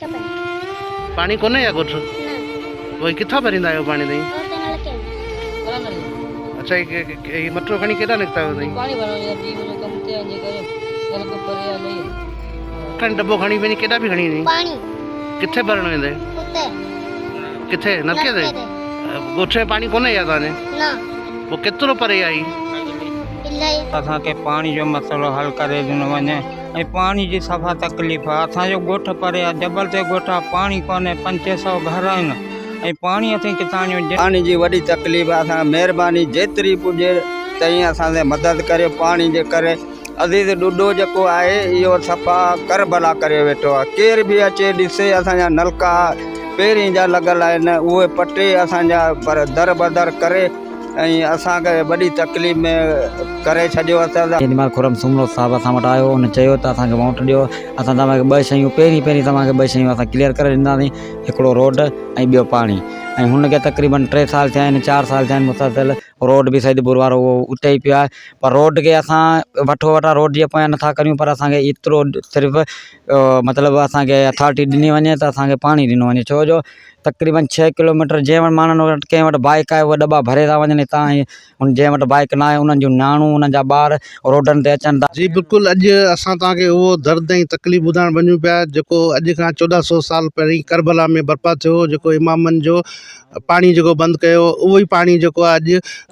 کپي. پاڻي ڪونهي يا ڳوٺ؟ نه. پوء ڪٿان ڀريندا آهيو پاڻي تائين؟ اتي نلڪي ۾. اڇا هي مٽرو کڻي ڪيڏانهن نڪتا آهيو تائين؟ پاڻي ڀرڻ وڃان پيء منهنجو ڪم تي آهي جي ڪري نلڪو پري آهي لئي. کڻ ڊٻو کڻي وڃي ڪيڏانهن پئي کڻي وڃين؟ پاڻي. ڪٿي ڀرڻ ويندين؟ اتي. ڪٿي نلڪي تي؟ ڳوٺ ۾ پاڻي ڪونهي يا توهان جي؟ نه. پوء ڪيترو پري آهي؟ الائي. اسان کي پاڻي جو مسئلو حل ڪري ڏنو وڃي ۽ پاڻي جي صفا تڪليف آ اسان جو ڳوٺ پري آ جبل تي ڳوٺ آ پاڻي ڪونهي پنج چھ سو گهر آهن ۽ پاڻي اسين ڪٿان آڻيون. پاڻي جي وڏي تڪليف آ اسان مهرباني جيتري پڄي تئين اسان تي مدد ڪريو پاڻي جي ڪري عزيز ڏوڏو جيڪو آهي اهو صفا ڪربلا ڪري ويٺو آ ڪير به اچي ڏسي اسان جا نلڪا پهرين جا لڳل آهن اهي پٽي اسان جا پر در بدر ڪري ۽ اسان کي وڏي تڪليف ۾ ڪري ڇڏيو اٿس. جيڏي مهل خرم سومرو صاحب اسان وٽ آيو ان چيو ته اسان کي ووٽ ڏيو اسان توهان کي ٻه شيون پهرين پهرين توهان کي ٻه شيون اسان ڪليئر ڪري ڏينداسين هڪڙو روڊ ۽ ٻيو پاڻي ۽ هن کي تقريبن ٽي سال ٿيا آهن چار سال ٿيا آهن مسلسل روڊ به سيد پور وارو اهو اتي ئي پيو آهي پر روڊ کي اسان وٺو وٺان روڊ جي پويان نٿا ڪريون پر اسان کي ايترو صرف مطلب اسان کي اٿارٽي ڏني وڃي ته اسان کي پاڻي ڏنو وڃي ڇو جو تقريبن ڇهه ڪلو ميٽر جنهن وٽ ماڻهن وٽ ڪنهن وٽ بائيڪ آهي اهي ڏٻا ڀري ٿا وڃن هتان ۽ جنهن وٽ بائيڪ نه آهي انهن جون نياڻون انهن جا ٻار روڊن تي اچن ٿا. جي بلڪل اڄ اسان توهان کي اهو درد ۽ تڪليف ٻڌائڻ وڃون پيا جيڪو اڄ کان چوڏهن سو سال پهرين ڪربلا ۾ برپا ٿيو هو جيڪو امامن جو پاڻي جيڪو بند ڪيو اهو ئي پاڻي جيڪو آهي اڄ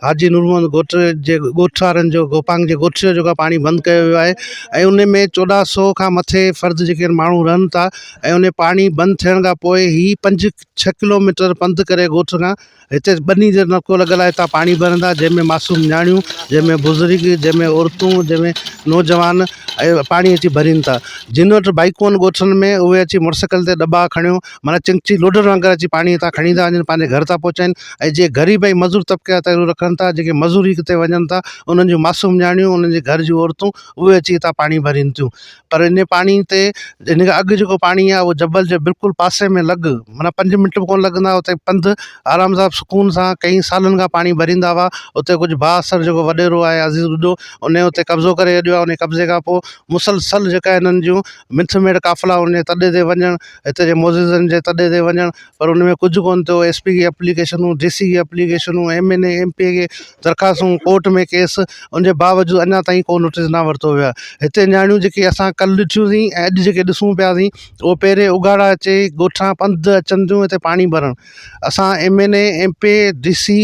حاجي نور محمد گهوٽ جي ڳوٺ وارن جو گوپانگ جي ڳوٺ جو جيڪو آهي پاڻي بند ڪيو ويو آهي ۽ ان ۾ چوڏهن سو کان مٿي فرد جيڪي آهن ماڻهو رهن ٿا ۽ ان پاڻي بند ٿيڻ کان پوء هي پنج ڇهه ڪلو ميٽر پنڌ ڪري ڳوٺ کان هتي ٻني جو نلڪو لڳل آهي هتان پاڻي ڀرن ٿا جنهن ۾ معصوم نياڻيون جنهن ۾ بزرگ جنهن ۾ عورتون جنهن ۾ نوجوان ۽ پاڻي اچي ڀرين ٿا جن وٽ بائيڪون آهن ڳوٺن ۾ اهي اچي موٽر سائيڪل تي ڏٻا کڻيو معنيٰ چنگچي لوڊر وانگر اچي پاڻي هتان کڻي ٿا وڃن پنهنجي گهر ٿا پهچائين ۽ جي غريب ۽ مزور طبقي جا تعلق رکن ٿا جيڪي مزوري تي وڃن ٿا انهن جون معصوم نياڻيون انهن جي گهر جون عورتون اهي اچي هتان پاڻي ڀرين ٿيون پر ان پاڻي تي ان کان اڳ جيڪو پاڻي آهي اهو جبل جي بلڪل پاسي ۾ لڳ معنيٰ پنج منٽ به ڪونه لڳندا اتي پنڌ آرام سان سڪون سان ڪئي سالن کان پاڻي ڀريندا هئا اتي ڪجهه بااثر جيڪو وڏيرو آهي عزيز ڏڏو ان اتي قبضو ڪري ڇڏيو آهي ان قبضي کان پوء مسلسل جيڪا هنن جون منٿ ميڙ قافلا ان جي تڏي تي وڃڻ هتي جي معززن جي تڏي تي وڃڻ پر ان ۾ ڪجهه ڪونه ٿيو ايس پي کي ايپليڪيشنون ڊي سي کي ايپليڪيشنون ايم اين اي ايم پي اي کي درخواستون ڪورٽ ۾ ڪيس ان جي باوجود اڃا تائين ڪو نوٽيس نه ورتو ويو آهي هتي نياڻيون جيڪي اسان ڪلهه ڏٺيون سين ۽ اڄ جيڪي ڏسون پيا سين اهو پهرين اگهاڙا اچي ڳوٺان پنڌ اچن ٿيون هتي پاڻي ڀرڻ اسان M N A M P A D C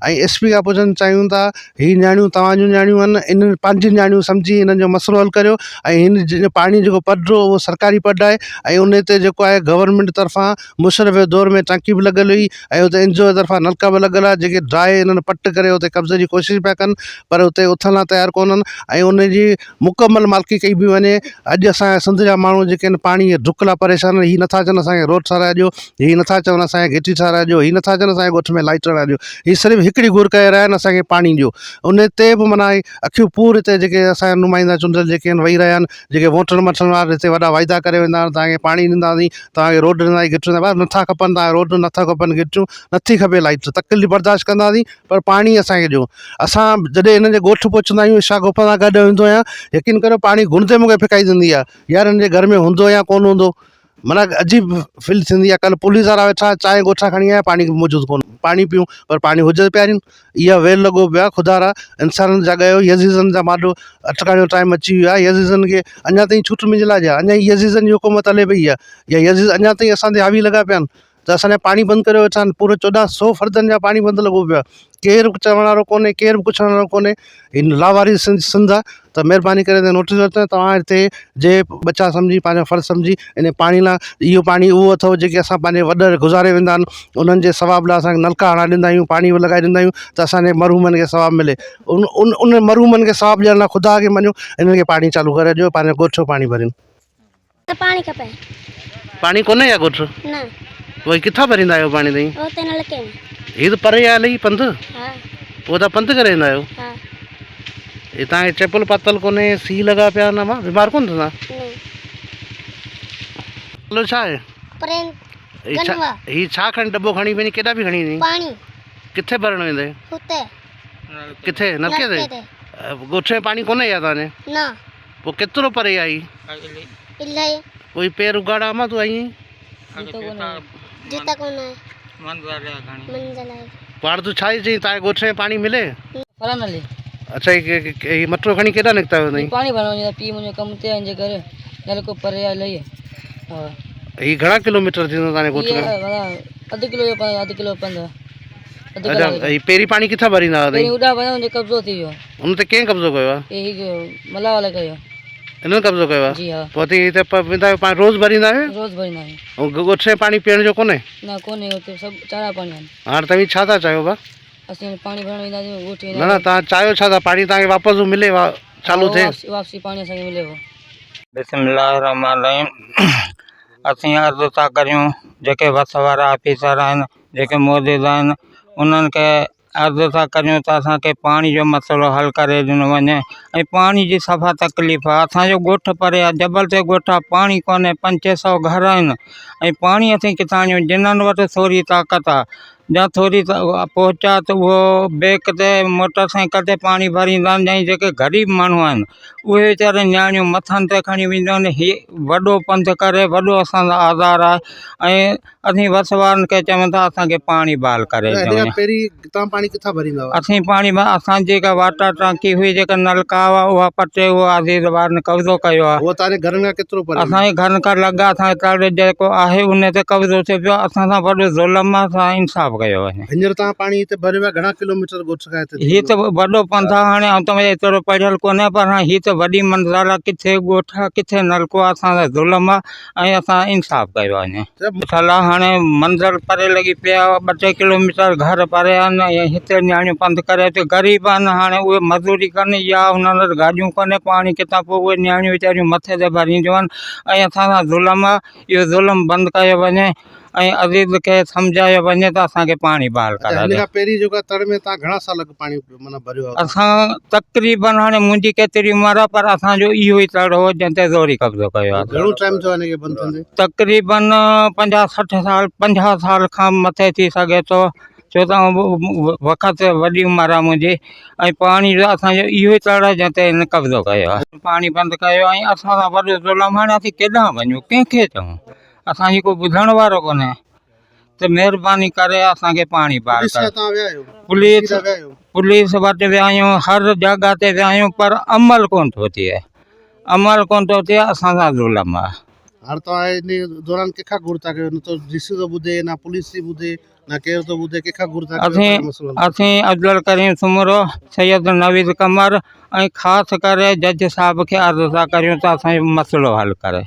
۽ S P کان پڇڻ چاهيون ٿا هي نياڻيون توهان جون نياڻيون آهن انهن پنهنجون نياڻيون سمجهي انهن جو مسئلو حل ڪريو ۽ هن پاڻي جيڪو پڊ هو اهو سرڪاري پڊ آهي ۽ ان تي جيڪو آهي گورنمينٽ طرفان مشرف جي دور ۾ ٽانڪي به لڳل هئي ۽ اتي اين جي او طرفان نلڪا به لڳل آهي جيڪي ڊاهي انهن پٽ ڪري اتي قبضي جي ڪوشش پيا ڪن پر اتي اٿڻ لاء تيار ڪونهن ۽ ان جي مڪمل مالڪي ڪئي پئي وڃي اڄ اسان جا سنڌ جا ماڻهو جيڪي آهن پاڻي جي ڍڪ لاء پريشان آهن هي نٿا چون اسان کي روڊ ٺهرائي ڏيو هي نٿا چون اسان کي گهٽي ٺهرائي ڏيو هي نٿا چون اسان جي ڳوٺ ۾ لائيٽ هڻائي ڏيو هي صرف هڪڙي گهر ڪري رهيا آهن اسان کي پاڻي ڏيو ان تي به معنيٰ اکيون پور هتي جيڪي اسان جا نمائندا چونڊيل جيڪي آهن ويهي رهيا آهن جيڪي ووٽن وٺڻ وارا هتي وڏا واعدا ڪري ويندا آهن توهان کي پاڻي ڏينداسين توهان کي روڊ ڏينداسين گهٽيون ڏينداسين نٿا کپن توهان کي روڊ نٿا کپن گهٽيون نٿي کپي لائيٽ تڪليف برداشت ڪنداسين پر پاڻي اسان کي ڏيو اسان جڏهن هنن جي ڳوٺ پهچندا آهيون اشاق گوپانگ سان گڏ ويندو آهيان يقين ڪريو پاڻي گهڻ تي مون کي ڦڪائي ڏيندي آهي يار هن جي گهر ۾ هوندو يا ڪونه هوندو معنيٰ عجيب فيل ٿيندي آهي ڪلهه پوليس وارا ويٺا چانهه ڳوٺان کڻي آيا پاڻي موجود ڪونه پاڻي پيون پر پاڻي هجي ته پيارين اها ويل لڳو پيو آهي خدا را انسانن جاڳايو يزيزن جا ماڏو اٽڪائڻ جو ٽائيم اچي ويو آهي يزيزن کي اڃا تائين ڇوٽ مليل آهي اڃا يزيزن جي حڪومت هلي پئي آهي يا يزيز اڃا تائين اسان تي حاوي لڳا پيا آهن ته اسان جا پاڻي بند ڪريو ويٺا آهن پورو چوڏهن سو فردن جا پاڻي بند لڳو پيو آهي ڪير به چوڻ وارو ڪونهي ڪير به پڇڻ وارو ڪونهي هي لاوارث سنڌ سنڌ آهي ته مهرباني ڪري هتي نوٽيس ورتو وڃي توهان هتي جي ٻچا سمجهي پنهنجو فرض سمجهي ان پاڻي لاء اهو پاڻي اهو اٿو جيڪي اسان پنهنجي وڏا گذاري ويندا آهن انهن جي ثواب لاء اسان نلڪا هڻائي ڏيندا آهيون پاڻي به لڳائي ڏيندا آهيون ته اسان جي مرحومن کي ثواب ملي ان ان ان مرحومن کي ثواب ڏيڻ لاء خدا کي مڃو انهن کي پاڻي چالو ڪري ڏيو پنهنجو ڳوٺ جو پاڻي ڀرين. ته پاڻي کپي. پاڻي ڪونهي يا ڳوٺ؟ نه. پوء ڪٿان ڀريندا آهيو پاڻي تائين؟ اتي نلڪي ۾. هي ته پري آهي الائي پنڌ. ها. پوء تان پنڌ ڪري ايندا آهيو؟ ها. هي تان کي چپل پاتل ڪونهي سي لڳا پيا آهن امان بيمار ڪونه ٿيندا؟ نه. نالو ڇا آهي؟ پريم گنوا. هي ڇا کڻي ڊٻو کڻي وڃي ڪيڏانهن پئي کڻي وڃين؟ پاڻي. ڪٿي ڀرڻ ويندين؟ هتي. ڪٿي نلڪي تي؟ ڳوٺ ۾ پاڻي ڪونهي يا تان جي؟ نه. پوء ڪيترو پري آئي؟ الائي. پوء پير اگهاڙا امان تون آئين؟ جوتو ڪونه آهي. جوتا ڪونه آهي. منزل آهي گهڻي. منزل آهي. پاڻ تون ڇا ٿي چئين تانجي ڳوٺ ۾ پاڻي ملي؟ فرحان علي. اڇا هي مٽرو کڻي ڪيڏانهن نڪتا آهيو هي پاڻي ڀرڻ وڃون ٿا پيء منهنجو ڪم تي آهي ان جي ڪري نلڪو پري آهي الاهي. ها. هي گهڻا ڪلوميٽر ٿيندو تانجي ڳوٺ کان؟ هي اڌ ڪلو جو پنڌ اڌ ڪلو پنڌ. اڇا هي پهرين پاڻي ڪٿان ڀريندا هئا؟ پهرين اڏا ڀريا ان تي قبضو ٿي ويو. ان تي ڪنهن قبضو ڪيو آهي؟ هي ملا والا ڪيو. انهن قبضو ڪيو آهي؟ جي ها. پوء اتي هتي ويندا آهيو پاڻي روز ڀريندا آهيو؟ روز ڀريندا آهيون. ۽ ڳوٺ ۾ پاڻي پيئڻ جو ڪونهي؟ نه ڪونهي اتي سڀ چارا پاڻي آهن. هاڻ توهين ڇا ٿا چاهيو ڀا؟ اسين پاڻي ڀرڻ وينداسين ڳوٺ نه نه توهان چاهيو ڇا ٿا پاڻي توهان کي واپس ملي چالو ٿئي؟ واپسي پاڻي اسان کي ملي. بسم الله الرحمٰن الرحيم اسين عرض ٿا ڪريون جيڪي وس وارا آفيسر آهن جيڪي معزز آهن انهن کي عرض ٿا ڪريون ته اسان کي پاڻي جو مسئلو حل ڪري ڏنو وڃي ۽ پاڻي جي صفا تڪليف آهي اسانجو ڳوٺ پري آهي جبل تي ڳوٺ آهي پاڻي ڪونهي پنج ڇهه سو گهر آهن ۽ پاڻي اسين ڪٿان آڻيون جنن وٽ ٿوري طاقت آهي يا ٿوري پهچ آهي ته اهو بيڪ تي موٽر سائيڪل تي پاڻي ڀريندا آهن ۽ جيڪي غريب ماڻهو آهن اهي ويچارا نياڻيون مٿن تي کڻي وينديون آهن هي وڏو پنڌ ڪري وڏو اسان سان آزار آهي ۽ اسين وس وارن کي چون ٿا اسان کي پاڻي بحال ڪري هن ڏيو. کان پهرين توهان پاڻي ڪٿان ڀريندا هئا؟ اسين پاڻي اسان جي جيڪا واٽر ٽانڪي هئي جيڪا نلڪا هئا اها پٽي اهو عزيز وارن قبضو ڪيو آهي. اهو توهان جي گهرن کان ڪيترو پري؟ اسان جي گهرن کان لڳ آهي اسان جي تڙ جيڪو آهي ان تي قبضو ٿيو پيو آهي اسان سان وڏو ظلم آهي اسان سان انصاف ڪيو وڃي. هينئر توهان پاڻي هتي ڀريو آهي گهڻا ڪلوميٽر ڳوٺ کان هتي هي ته وڏو پنڌ آهي هاڻي آئون ته ايترو پڙهيل ڪونهي پر هي ته وڏي منزل آهي ڪٿي ڳوٺ آهي ڪٿي نلڪو آهي اسان سان ظلم آهي ۽ اسان سان انصاف ڪيو وڃي. ٿل هاڻي منزل پري لڳي پئي آهي ٻه ٽي ڪلوميٽر گهر پري آهن ۽ هتي نياڻيون پنڌ ڪري اچي غريب آهن هاڻي اهي مزوري ڪن يا انهن وٽ گاڏيون ڪونهي پاڻي ڪٿان پوء اهي نياڻيون ويچاريون مٿي تي ڀرينديون آهن ۽ اسان سان ظلم آهي اهو ظلم بند ڪيو وڃي ۽ عزيز کي سمجهايو وڃي ته اسان کي پاڻي بحال اڇا هن ڪرائي ڏي. کان پهرين جيڪو آهي تڙ ۾ توهان گهڻا سال اڳ پاڻي معنيٰ ڀريو آهي اتان؟ اسان تقريبن هاڻي منهنجي ڪيتري عمر آهي پر اسان جو اهو ئي تڙ هو جنهن تي زوري قبضو ڪيو آهي. گهڻو ٽائيم ٿيو آهي هن کي بند ٿيندي؟ تقريبن پنجاهه 60 سال 50 سال کان مٿي ٿي سگهي ٿو ڇو ته آئون وقت وڏي عمر آهي منهنجي ۽ پاڻي جو اسان جو اهو ئي تڙ آهي جنهن تي هن قبضو ڪيو آهي پاڻي بند ڪيو ۽ اسان سان وڏو ظلم هاڻي اسين ڪيڏانهن وڃون ڪنهن کي چئون اسان جي ڪو ٻڌڻ وارو ڪونهي ته مهرباني ڪري اسان کي پاڻي بحال پوليس ڪريو. سان توهان ويا آهيو؟ پوليس ويا آهيو؟ پوليس وٽ ويا آهيون هر جڳهه تي ويا آهيون پر عمل ڪونه ٿو ٿئي عمل ڪونه ٿو ٿئي اسان سان ظلم آهي. هاڻ توهان ان دوران ڪنهن کان گهر ٿا ڪيو نه ته ڊي سي ٿو ٻڌي نه پوليس ٿي ٻڌي نه ڪير ٿو ٻڌي ڪنهن کان گهر ٿا ڪيو اسين مسئلو حل ڪيو. اسين عبدالڪريم سومرو سيد نويد قمر ۽ خاص ڪري جج صاحب کي عرض ٿا ڪريون ته اسان جو مسئلو حل ڪري.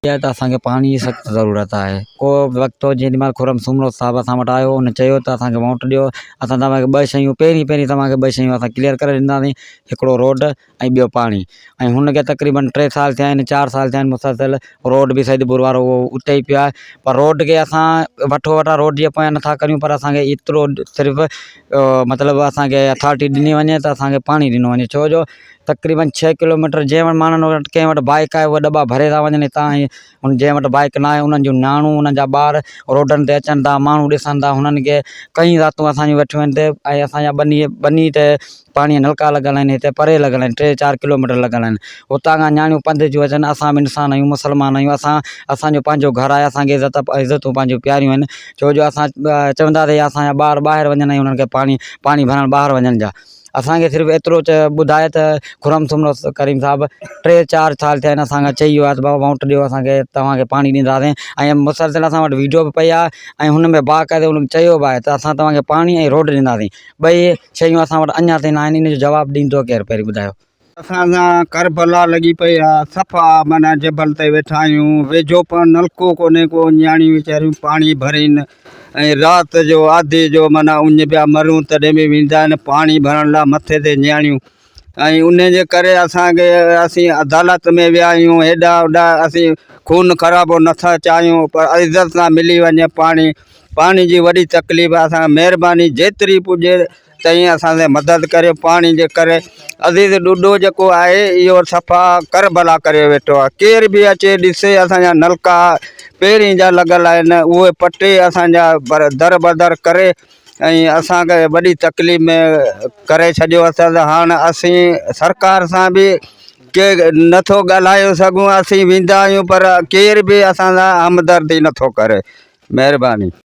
اها ته اسان کي پاڻي جي سخت ضرورت آهي. ڪو به وقت هو جيڏي مهل خرم سومرو صاحب اسان وٽ آيو ان چيو ته اسان کي ووٽ ڏيو اسان توهان کي ٻه شيون پهرين پهرين توهان کي ٻه شيون اسان ڪليئر ڪري ڏينداسين هڪڙو روڊ ۽ ٻيو پاڻي ۽ هن کي تقريبن ٽي سال ٿيا آهن چار سال ٿيا آهن مسلسل روڊ به سيد پور وارو اهو اتي ئي پيو آهي پر روڊ کي اسان وٺو وٺان روڊ جي پويان نٿا ڪريون پر اسان کي ايترو صرف مطلب اسان کي اٿارٽي ڏني وڃي ته اسان کي پاڻي ڏنو وڃي ڇو جو تقريبن ڇهه ڪلو ميٽر جنهن وٽ ماڻهن وٽ ڪنهن وٽ بائيڪ آهي اهي دٻا ڀري ٿا وڃن هتان ۽ هن جنهن وٽ بائيڪ نه آهي انهن جون نياڻون انهن جا ٻار روڊن تي اچن ٿا ماڻهو ڏسن ٿا هنن کي ڪئي راتون اسان جون ويٺيون آهن هتي ۽ اسان جا ٻني ٻني تي پاڻي جا نلڪا لڳل آهن هتي پري لڳل آهن ٽي چار ڪلو ميٽر لڳل آهن هتان کان نياڻيون پنڌ ٿيون اچن اسان به انسان آهيون مسلمان آهيون اسان اسانجو پنهنجو گهر آهي اسانکي عزت عزتون پنهنجون پياريون آهن ڇو جو اسان چونداسين اسان جا ٻار ٻاهر وڃن ۽ انهن کي پاڻي پاڻي ڀرڻ ٻاهر وڃن جا اسان کي صرف ايترو چيو ٻڌائي ته خرم سومرو ڪريم صاحب ٽي چار سال ٿيا آهن اسان کان چئي ويو آهي ته بابا ووٽ ڏيو اسان کي توهان کي پاڻي ڏينداسين ۽ مسلسل اسان وٽ ويڊيو به پئي آهي ۽ هن ۾ باقاعدي هن چيو به آهي ته اسان توهان کي پاڻي ۽ روڊ ڏينداسين ٻئي شيون اسان وٽ اڃا تائين نه آهن ان جو جواب ڏيندو ڪير پهرين ٻڌايو. اسان سان ڪربلا لڳي پئي آ صفا معنيٰ جبل تي ويٺا آهيون ويجهو پڻ نلڪو ڪونهي ڪو نياڻيون ويچاريون پاڻي ڀرين ۽ رات جو آڌي جو معنيٰ اڃ پيا مرون تڏهن به ويندا آهن پاڻي ڀرڻ لاء مٿي تي نياڻيون ۽ ان جي ڪري اسانکي اسين عدالت ۾ ويا آهيون هيڏا هوڏا اسين خون خرابو نٿا چاهيون پر عزت سان ملي وڃي پاڻي پاڻي جي وڏي تڪليف آهي اسان مهرباني جيتري پڄي تئين اسان سين مدد ڪريو پاڻي جي ڪري عزيز ڏوڏو جيڪو آهي اهو صفا ڪربلا ڪري ويٺو آهي ڪير به اچي ڏسي اسان جا نلڪا پهرين جا لڳل آهن اهي پٽي اسان جا در بدر ڪري ۽ اسان کي وڏي تڪليف ۾ ڪري ڇڏيو اٿس هاڻ اسين سرڪار سان به ڪي نٿو ڳالهائي سگهون. اسين ويندا آهيون پر ڪير به اسان سان همدردي نٿو ڪري. مهرباني.